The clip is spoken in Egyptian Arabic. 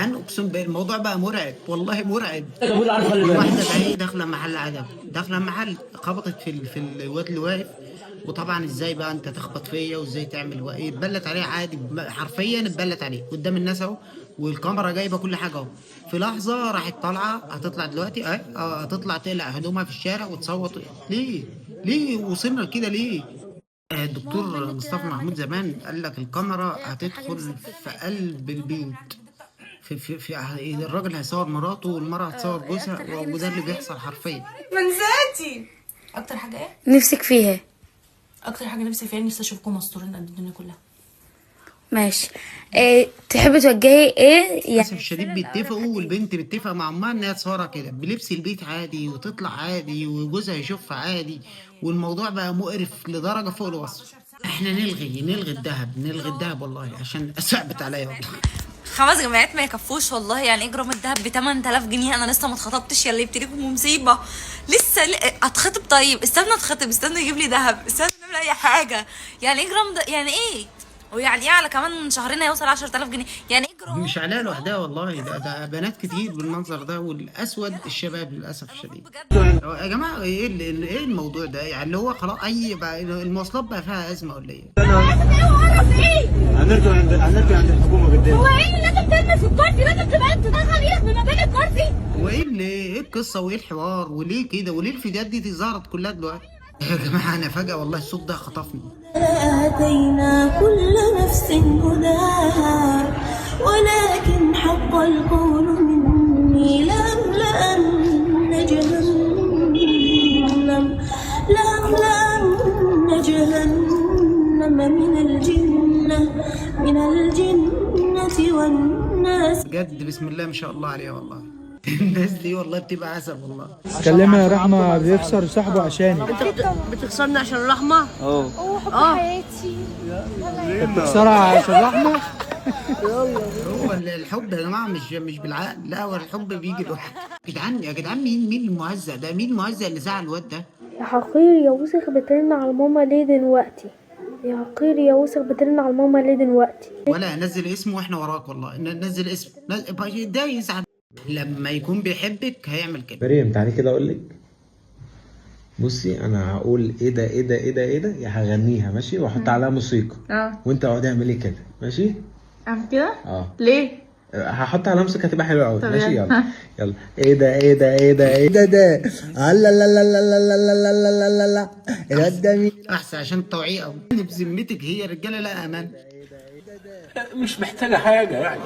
جدعان اقسم بالله الموضوع بقى مرعب، والله مرعب. واحدة بقى داخله محل عدم، داخله محل، خبطت في الواد اللي واقف. وطبعا ازاي بقى انت تخبط فيا وازاي تعمل وايه، اتبلت عليه عادي، حرفيا اتبلت عليه قدام الناس اهو، والكاميرا جايبه كل حاجة اهو. في لحظة راحت طالعه، هتطلع دلوقتي اهي، هتطلع تقلع هدومها في الشارع وتصوت. ليه؟ ليه وصلنا لكده ليه؟ الدكتور مصطفى محمود زمان قال لك الكاميرا هتدخل في قلب البيوت، في الراجل هيصور مراته والمرأة هتصور جوزها، وده اللي بيحصل حرفيا. من ذاتي. اكتر حاجة ايه نفسك فيها؟ اكتر حاجة نفسي فيها، نفسي اشوفكم مستورين قد الدنيا كلها. ماشي. إيه تحبي توجهي ايه يعني؟ للاسف الشديد بيتفقوا، والبنت بتتفق مع امها ان هي تصورها كده بلبس البيت عادي وتطلع عادي وجوزها يشوفها عادي، والموضوع بقى مقرف لدرجة فوق الوصف. احنا نلغي الذهب، نلغي الذهب والله عشان صعبت عليا والله. 5 جامعات ما يكفوش والله. يعني ايه جرام الذهب ب 8000 جنيه؟ انا لسه ما اتخطبتش يا اللي بتليكم مصيبة. لسه اتخطب؟ طيب استنى اتخطب، استنى يجيب لي ذهب، استنى نعمل اي حاجة. يعني ايه جرام ده؟ يعني ايه؟ ويعني ايه على كمان شهرين هيوصل 10000 جنيه؟ يعني ايه جرام؟ مش عليها لوحدها والله، ده بنات كتير بالمنظر ده، والاسود الشباب للاسف الشديد. يا جماعة ايه ايه الموضوع ده؟ يعني اللي هو خلاص اي بقى المواصلات بقى فيها ازمة ولا ايه؟ هنرجع عند الحكومة قدام. هو ايه اللي لازم ترمي في الكرسي؟ لازم تبقى انت تدخل ايدك من ما بين الكرسي. وايه اللي ايه القصة وايه الحوار وليه كده وليه الفيديوهات دي ظهرت كلها دلوقتي؟ يا جماعة انا فجاة والله الصوت ده خطفني. آتينا كل نفس هداها ولكن حق القول مني لأملأن جهنم، لأملأن جهنم من الجنة، من الجنة والناس. بجد بسم الله ما شاء الله عليها والله. الناس دي والله بتبقى عسل والله. كلمها يا رحمه، بيخسر صاحبه عشاني. انت بتخسرني عشان الرحمة؟ اه حب حياتي. بتخسرها عشان رحمه؟ هو الحب يا جماعة مش بالعقل، لا هو الحب بيجي لوحده. يا جدعان يا جدعان، مين المهزأ ده؟ مين المهزأ اللي زعل الواد ده؟ يا حقير يا وسخ بترن على ماما ليه دلوقتي؟ يا حقير يا وسخ بترن على ماما ليه دلوقتي؟ ولا نزل اسمه واحنا وراك والله. نزل اسمه، ده يزعل لما يكون بيحبك هيعمل كده. مريم تعالي كده اقول لك. بصي انا هقول ايه ده ايه ده ايه ده ايه ده، يا هغنيها ماشي، واحط عليها موسيقى. وانت اقعدي اعملي كده ماشي؟ اعمل كده؟ ليه؟ هحط عليها موسيقى هتبقى حلوة قوي. ماشي يلا يلا. ايه ده ايه ده ايه ده ايه ده ده لا لا لا لا لا لا لا لا لا لا لا الواد ده مين؟ احسن عشان التوعية قوي. بذمتك هي رجاله لا امان. مش محتاجه حاجة يعني.